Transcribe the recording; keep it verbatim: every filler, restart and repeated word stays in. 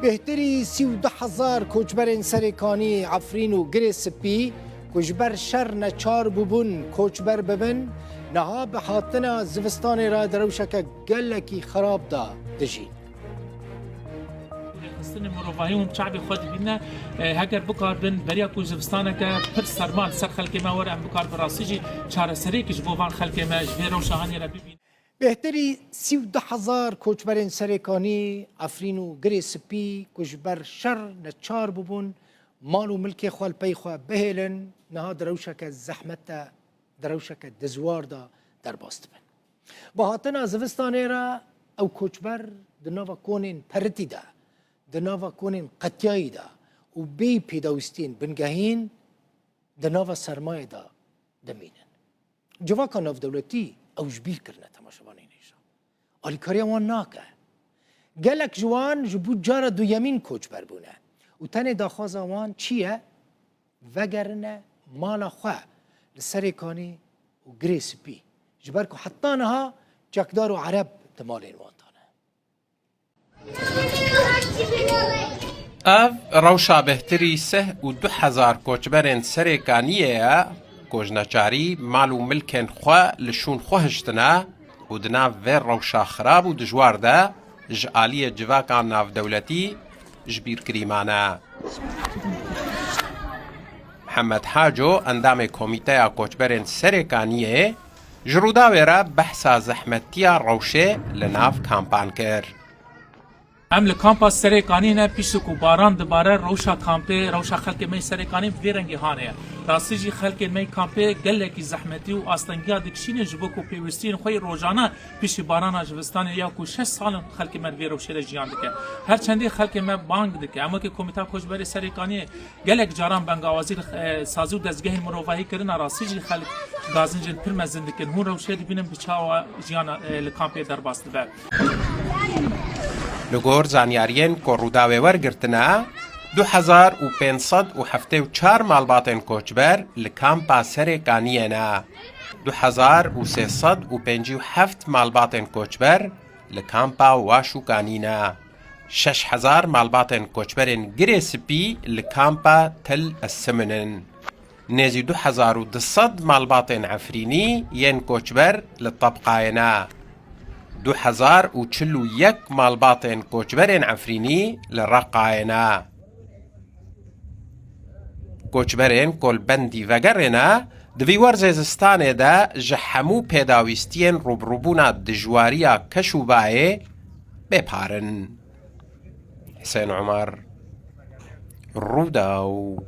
Bêhtirî sî û du hezar koçberên Serêkanî, Efrîn û Girê Spî ku ji ber şer neçar bûbûn koçber bibin, niha bi hatina zivistanê re di rewşeke gelekî xirab de dijîn. Rêxistinê mirovahî hûn çavê xwe dibîne, e, heger bikaribin beriya ku zivistaneke pir serma li ser xelkê me were, em bikaribin rastî jî çareseriyekî ji bo van xelkê me ji vê rewşa hanê re bibînin. Bêhtirî sî û du hezar koçberên Serêkanî, Efrîn û Girê Spî ku ji ber şer neçar bûbûn mal û milkê xwe li pey xwe bihêlin, niha di rewşeke zehmet de, di rewşeke dijwar de derbas dibin. Bi hatina zivistanê re ew koçber di nava konên peritî de, di nava konên qetiyayî de û bêyî pêdawîstiyên bingehîn di nava sermayê de dimînin. Civaka navdewletî ew ji bîr kirine, temaşevanên hêja. Alîkariya wan nake. Gelek ji wan ji bo cara duyemîn koçber bûne û tenê daxwaza wan çi ye? Vegerine mala xwe li Serêkanî û Girê Spî, ji ber ku heta niha çekdar û ereb di malên wan de ne. Ev rewşa bêhtirî sih û du hezar koçberên Serêkaniyê ye ku ji neçarî mal û milkên xwe li şûn xwe hiştine û di nav vê rewşa xirab û dijwar de ji aliyê civaka navdewletî ji bîrkirî mane. Mihemed Haco, endamê Komîteya Koçberên Serêkaniyê, ji Rûdawê re behsa zehmetiya rewşê li nav kampan kir. Em li kampa Serêkanî ne, piştî ku baran dibare, rewşa kampê, rewşa xelkê me yê Serêkanî bi vê rengî hane ye. Rastî jî xelkên me yê kampê gelekî zehmetî û astengiya dikişînin ji bo ku pêwîstiyên xwe yê rojane piştî barana zivistanê ya ku şeş sal in xelkê me di vê rewşê de jiyan dike. Her çendê xelkê me bang dike. Em wekî Komîta Koçberê Serêkaniyê gelek caran bengawazî li, e, sazî û dezgehên mirovahî kirine, rastî jî xelk gazincên pir mezin dikin. Hûn rewşê dibînin bi çawa jiyana, e, li kampê derbas dibe. Li gor zanyariyên ku Rûdawê wergirtine, du hezar û pênc sed û heftê û çar malbatên koçber li kampa Serêkaniyê ne. Du hezar û sê sed û pêncî û heft malbatên koçber li kampa Waşûkanî ne. Şeş hezar malbatên koçberên Girê Spî li kampa Tel Esimin in. Nêzî du hezar û du sed malbatên Efrînî yên koçber li Tebqayê ne. Du hezar û çil û yek malbatên koçberên Efrînî li Reqayê ne. Koçberên ku li bendî vegerê ne, di vî werzê zistanê de ji hemû pêdawîstiyên rûbirûbûna dijwariya keş û bayê bêpar in. Hisên Umar, Rûdaw.